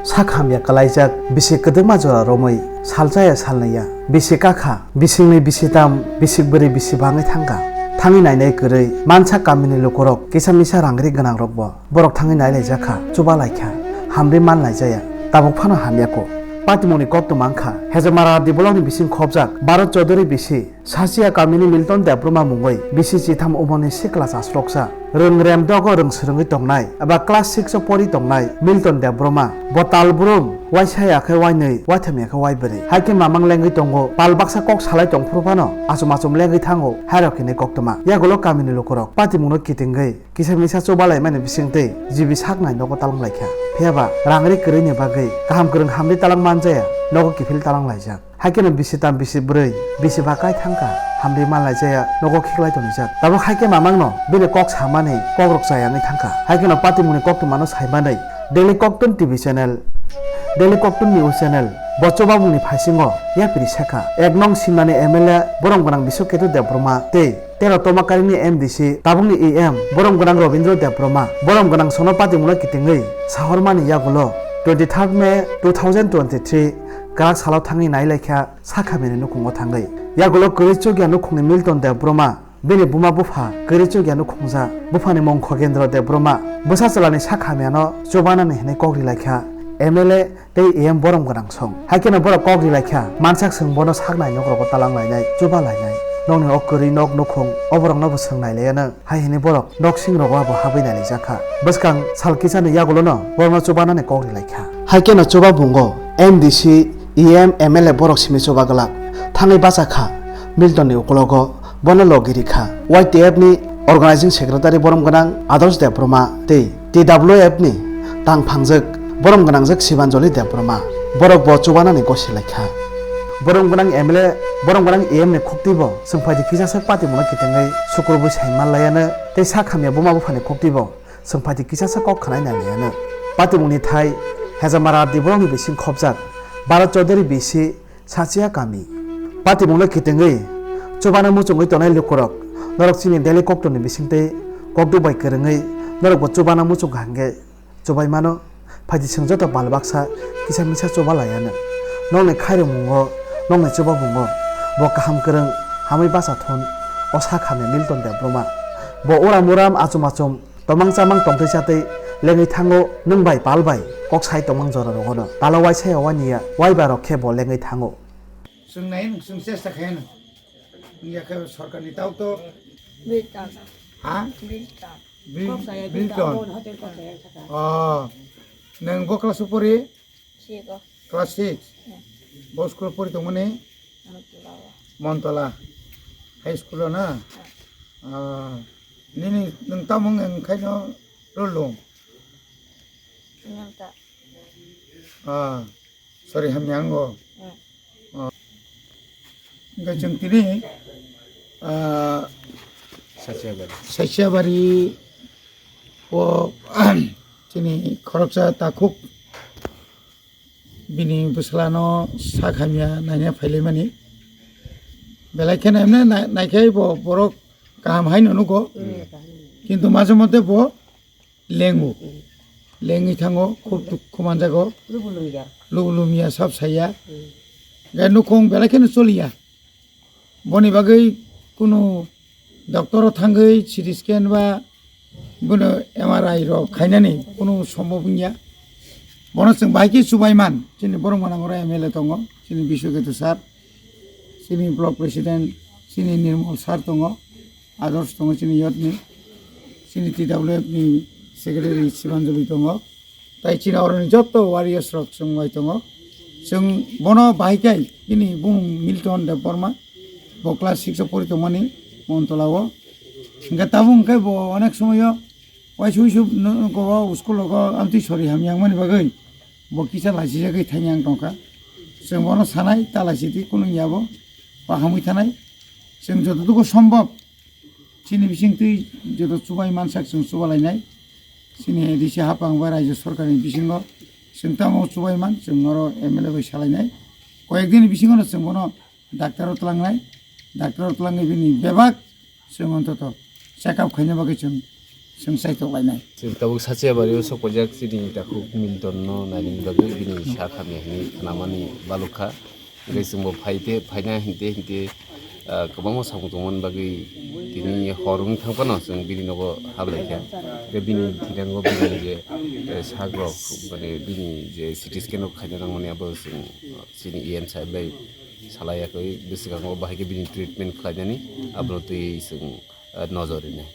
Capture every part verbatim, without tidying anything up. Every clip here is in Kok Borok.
Sak hamya kwlaijak bisi kwdwkma jora romwi salchaya salnwiya bisi kakha, bisingni bisi tam, bisik bwrwi bisi bangwi thangkha. Thangwi nainai kwrwi mansa kamini lukurok kisa misa rangri gwnangrokbo borok thangwi nailaijakha, chubalaikha, hamri manlaijaya, tabuk phano hamyakho. Patimungni koktwma wngkha, Hejamara Dibolongni bising khopjak Bharat Chaudhary bisi Sasia kamini Milton Debbarma mungwi bisi chitham umorni sikla chasroksa. Rwng rem dogo rwng swrwngwi tongnai, eba class six o pori tongnai Milton Debbarma. Bo tal brum, waisa ya khe wainwi, waitham ya khe waibwrwi. Hai khe mamang lengwi tongo, pal baksa kok salai tongphuru phano achum achum lengwi thango, hairok hinwi koktwma. Yagulo kamini lukurok patimungno kitingwi kisa misa chubalaimani bisingtwi jibi saknai nogo talang laikha. Phiyaba rangri kwrwini bagwi kaham kwrwng hamri talang manjaya, nogo kiphil talang laijak. Hai kheno bisi tam bisi bwrwi, bisi ba kai thangkha, hamri manlaijaya, nogo khiklai tonijak. Tabuk hai khe mamangno bini kok samani kokrok chayangwi thangkha. Hai kheno patimungni koktwmano saimanwi Daily Koktwma T V channel, Daily Koktwma News channel, bo chubamungni phaisingo yapri sakha. Ek nong Simnani M L A borom gwnang Biswaketu Debbarma tei tero Tomakarini M D C, tabukni E M, borom gwnang Robindra Debbarma, borom gwnang sono patimungno kitingwi sahormani yagulo twenty third May two thousand twenty three kwrak salo thangwi nailaikha sakhamini nukhungo thangwi. Yagulo kwrwi chukya nukhungni Milton Debbarma, bini buma bupha kwrwi chukya nukhungjak, buphani mung Khogendra Debbarma, bwsa chwlani sakhamyano chubanani hinwi kok rilaikha M L A tei E M borom gwnang song. Hai kheno borok kok rilaikha, mansak swng bono saknai nokrogo talang lainai, chuba lainai. Nokni o kwrwi nok nukhung, o borokno bo swng nailaiyano. Hai hwnwi borok noksing rogo abo habwi nailaijak kha. Bwskang sal kisani yagulono borokno chubanani kok rilaikha. Hai kheno chuba bungo M D C, E M, M L A borok simi chuba glak. Thangwi bachakha Milton ni ukologo bono logi rikha. Y T F ni Organizing Secretary borom gwnang Adarsh Debbarma tei T W F ni tang phangjak borom gwnangjak Sibanjali Debbarma. Borok bo chubanani gosi laikha. Borom gwnang M L A, borom gwnang E M ni khukti bo chwng phaidi kisa sak patimungno kitingwi sukrubwi sai manlaiano tei sak hamya buma buphani khukti bo chwng phaidi kisa sak kok khanai nailaiyano. Patimungni thai Hejamara Dibolongni bising khopjak Bharat Chaudhary B C Sachiya kami. Patimungno kitingwi chubana muchungwi tongnai lukurok norok chini Daily Koktwmani bisingtwi kokduk bai kwrwngwi norokbo chubana muchung kaham khe chubai mano. Phaidi chwng joto bal baksa kisa misa chuba laiano. Nokni khairokmungo, nokni chubamungo bo kaham kwrwng hamwi bacha thun o sak hamya Milton Debbarma. Bo uram uram achum achum tomang chamang tongtwi chatwi lengwi thango nwng bai pal bai kok sai tongmang jora rogono. Palo waisa ya wani ya waiba rok khe bo lengwi thango. Chwng nai nwng chwng chesta khe nwng. Wngya khe sorkarni tau to. Bilton. Ha? Bilton. Bil-, Kok saya Bilton. Bilton. Abon hotel kok saya saka. Oh. Nwng bo class o pori? Six o. Class six? Hmm. Bo school pori tongmani? Montolao. Montala. High school o na? Hmm. Ah. Nini nwng tamung wng khaino rulung? Nwng ta. Ah. Sorry, hamya ango. Hmm. Oh. Hingke chwng tini, ah, Sachiabari. Sachiabari o, chini khoroksa takhuk bini bwswlano sak hamya naina phailaimani. Belai kheno emne na-, naikhai bo borok kaham haino nugo. Hmm. Kintu majhe moddhe bo lengo. Hmm. Lengwi thango, khub dukhu manjago. Lubu lumya. Lubu lumya, sab saya. Hmm. Gai nukhung belai kheno choliya. Boni bagwi kunu doctor o thangwi C T scan ba bono M R I rok khainani kunu sombob wngya. Bono chwng bahai khe chubai man, chini borok mwnang oro M L A tongo, chini Biswaketu sir, chini block president, chini Nirmol sir tongo. Adarsh tongo chini youth ni, chini T W F ni secretary Sibanjali tongo, tai chini oroni joto warriors rok chwng bai tongo. Chwng bono bahai khe bini bumung Milton Debbarma, bo class six o pori tongmani Montolao. Hingke tabuk hingke bo onek somoyo waisa waisa no-, nogo school rogo amtwi sori hamya wngmani bagwi bo kisa laisijagwi thangya wng tongkha. Chwng bono sanai ta laisidi kunu yabo, ba hamwi thanai. Chwng jotodugo sombhob chini bisingtwi joto chubai mansak chwng chubalainai. Chini A D C hapang bai raijyo sorkarni bisingo chwng tamo chubai man, chwng oro M L A bai salainai. Koyek dini bisingono chwng bono doctor o tlangnai. Doctor o tlangwi bini bebak chwng ontoto check up khaina bagwi chwng Chwng saitok lainai. Chwng tabuk Sachiabari o sok pajak chini takhuk Milton no nainani bagwi bini sak hamya hinwi khnamani balukha. Hwnkhe chwngbo phaite, phaina hinte hinte, ah, kwbangma samung tongmani bagwi tini hor wng thang phano chwng bini nogo hablaikha. Hwnkhe bini thinango bini je, eh, sak rok, mane bini je C T scan rok khaina nangmani abo chwng chini E M sahib bai salai yakwi bwswkango bahai khe bini treatment khlainani abono twi chwng, eh, nojor rinai.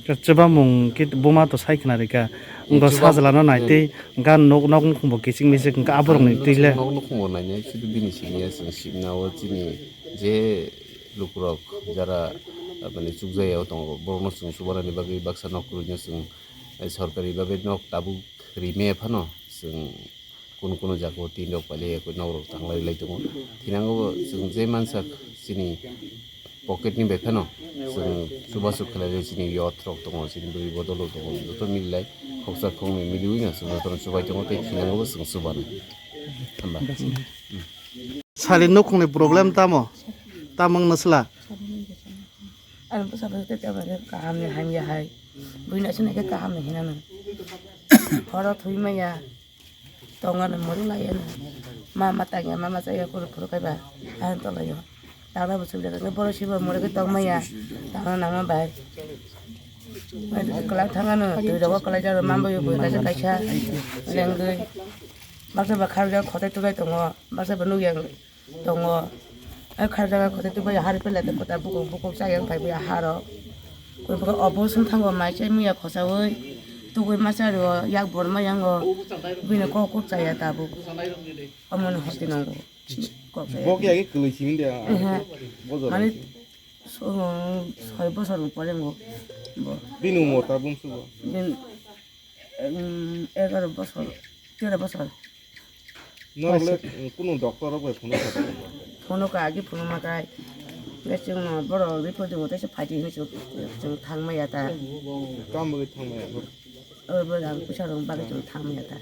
Chuba mung khe buma to sai khna rika. Wngkha chuba sajla no nai tei gan nok nok nukhung bo kiching miching wngkha aborok ni twi le. Nok nukhung bo nainai sudu bini siniya chwng sikna o chini je lukurok jara, ah, mane chukjaya o tongo borok no chwng chubanani bagwi baksa nok kwrwi no chwng, eh, sorkari bagwi nok tabuk rimaya phano chwng kunu kunu jaga o tin rok pailai ya, kunu nok rok tanglai lai tongo. Thinango bo chwng je mansak chini pocket ni bai phano chwng chubachu khlai lai chini youth rok tongo, chini bwrwi bodol rok tongo, joto mili lai khoksa khoknwi miliwi no chwng jotono chubai tongo tei thinango bo chwng chubanai. Hamba. Sali nukhung ni problem tamo? Tamung no sla? Ani bwsa bai tei tei bai kaham ni hamya hai. Buino aswk nai khe kaham ni hinano. Horo thwi maya. Tongani mori lai ano. Mama tangya, mama chaya kuru phuru kaiba. Ang tolayo. Tangna bo chukjak khe borok sibo mori khe tong maya. Tangna nangma bai. Kwlak thangano, twi rogo kwlai jaro mambayo bui kaisa kaisa. Lengwi. Baksa ba kharjak khotai tubai tongo. Baksa ba nukya. Tongo. Ai kharjak kho tei tubai hari pele te kota bukuk bukuk chayang phai buya haro. Koi bukuk obo sung thango mai chai miya khosaui. Tugui ma chari o yak bor ma yango. Bini kok kok chaya tabuk. Omo no hoti nongo. Kok chaya. Bok yagi kwlwi simi de. Ehe. Bojor mani simi. Soi bosor upore ngo. Bo. Bini umor ta bumsu bo. Bin, em, egaro bosor, tero bosor. Norok le, mm, kunu doctor rok bai phone kha. Phone kha, agi phone ma kai. Nge chwng no borok report bo tei se phaidi hinwi chwng, chwng thang maya ta. Tamo bagwi thang maya borok? Abo ang puisa rok bagwi chwng thang maya ta.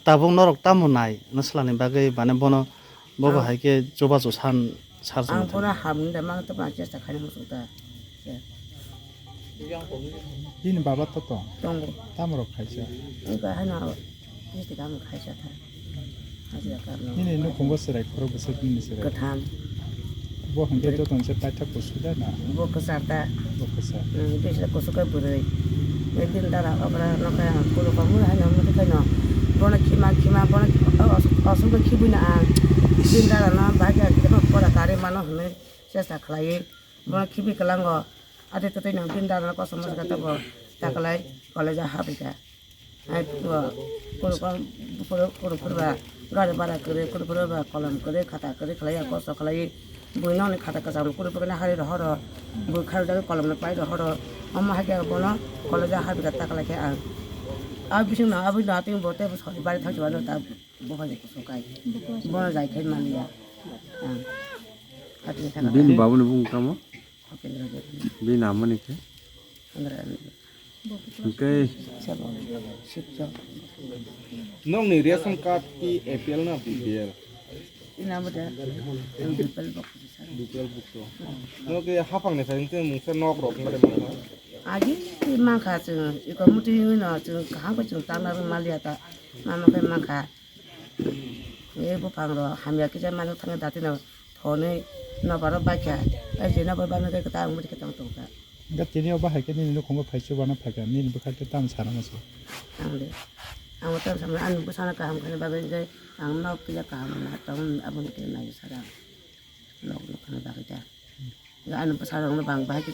Tabuk norok tamo nai nwslani bagwi, mane bono, bobo hai khe chubachu san, sar. Ang bono hamni da mang tongma chesta khaina muchung ta. Bini baba to tong? Tongo. Tamo rok khaisa? Wngkha haino misti kamu khaisa tha. Hajira karno. Nini nukhungo chwrai khorok bwswk nini chwrai? Kwtham. Bo hwnkhe joto se paithak kusu da na? Bo kwchar da. Bo kwchar. Hmm, bisi kusu khe bwrwi. Din dara okra nokha kulo kamu haino muti khaino. Bono khima khima bono asuk no khibui na ang. Din dara no bahai khe pora kari mano hwnwi chesta khlaiwi. Bono khibi kwlango, ate twtwi nang bini dara kosom masa khe tabuk taklai college o habwi kha. Hai bo kunu kunu kunu kunu phuruba gari bhara kwrwi, kunu phuruba kolom kwrwi, khata kwrwi khlaiya, kosto khlaiwi. Buino hwnwi khata kwcham kunu phuruba hari rohoro, bui kharjagwi kolomno pai rohoro. Omo hai khe bono college o habwi kha taklai khe ang. Abo bisingno aboni atwng bo tei sori bari thangsi mano ta buphang kusung kai. Bono jai khe manliya ang. Atwng thangkha. Bini babuni bumung tamo? Bini amani khe? Hwnkhe? Nokni ration card ki A P L na B P L? Ina bo de, B P L bok. B P L bukto. Nokni haphangni phaiyung tei mungsa nok rok wngkha de mangkha? Agi mangkha chwng, iko muti wngwi no chwng kaham khe chwng tangna maliya ta, mama khe mangkha. E buphang rok hamya kisa mano thangwi datino thonwi nokbar rok baikha. Tei je nokbar baimani khe kwtal wngwi tongkha. Hwnkhe tini o bahai khe nini nukhungo phai chubana phaikha, nini bwkha khe tamo sana muchung? Ang de, ang bo tamo sana, ani bwsano kaham khaina bagwi hwnkhe ang nok kisa kaham wngna tong, aboni khe nai sara ang. Nok nukhungni bagwi ta. Ani bwsarokno bang bahai khe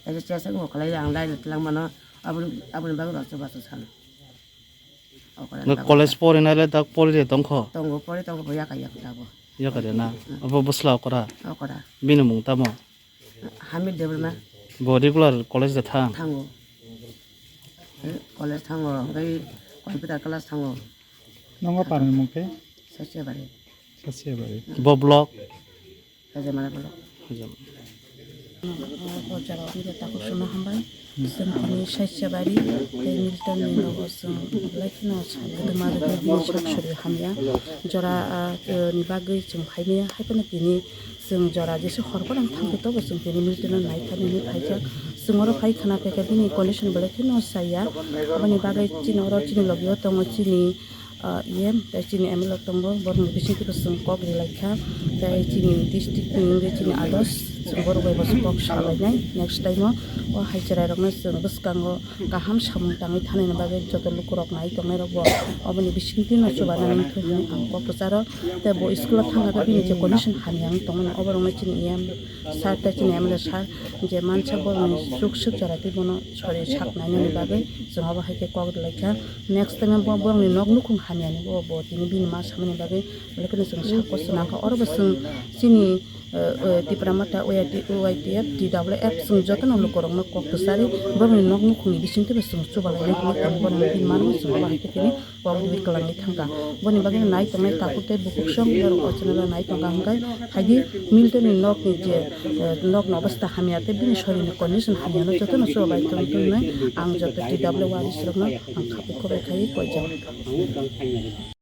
kaisa cheseng bo khlai ang laino twlang mano, aboni, aboni bagwi rw chubachu sano. Okra. Nw college porinai le dak pori de tongkho? Tongo, pori tongo, bo yaka yaka tabuk. Yaka de na? Mm. Abo bwsla okra? Okra. Bini mung tamo? Hamid Debbarma. Bo regular college de thang? Thango. Eh, college thango, hwnkhe computer class thango. Nongo parni mung khe? Sachiabari. Sachiabari. Bo block? Hajamara block. Hajam. O jaga o takhuk songno hambai. Chwng tini Sachiabari tei Milton ni nogo chwng belai kheno sa kwdwma rwgwi bini sak sori hamya. Jora, ah, ni bagwi chwng phaimaya, hai phano tini Chwng jora jesa hor porang thangkhe tobo chwng tini Milton no naikha nini phaijak. Chwng oro phai khna khe bini condition belai kheno chaya. Aboni bagwi chini oro chini logi o tongo chini, ah, E M tei chini M L A tongo, borokni bisingtwi bo chwng kok ri lai kha. Tei chini district ni wngwi chini others chwng borok bai bo kok sa lainai. Next time o, o hai chwrairokno chwng bwskango kaham samung tangwi thanani bagwi joto lukurok nai tongnairok bo oboni bisingtwi no chubanani wngthok hinwi ang kok kwcharo. Tei bo school o thangkha khe bini je condition hamya wng tongmani oborokno chini E M sir tei chini M L A sir je mansa borokni chuk swk jora twi bono sori sak nainani bagwi chwng obo hai khe kok rwlaikha. Next time bo borokni nok nukhung hamyani bo bo tini bini ma samani bagwi belai kheno chwng sako swnamkha. Oro bo chwng chini, eh, eh, Tipra Motha, O I T, O I T F, T W F chwng jotono lukurokno kok kwchari borokni nok nukhungni bisingtwi bo chwng chubalainai hinwi tini borokno bini mano chwng obo hai khe tini kok riwi kwlangwi thangkha. Boni bagwi nai tongnai takhuk tei bukhuk song borok o channel o nai tongkha hwnkhe phaidi Milton ni nok ni je, eh, nok ni obostha hamya tei bini sorini condition hamya no jotono chubabai tong tong hinwi ang joto T W waris rokno ang khapai khubai khaiwi koijak.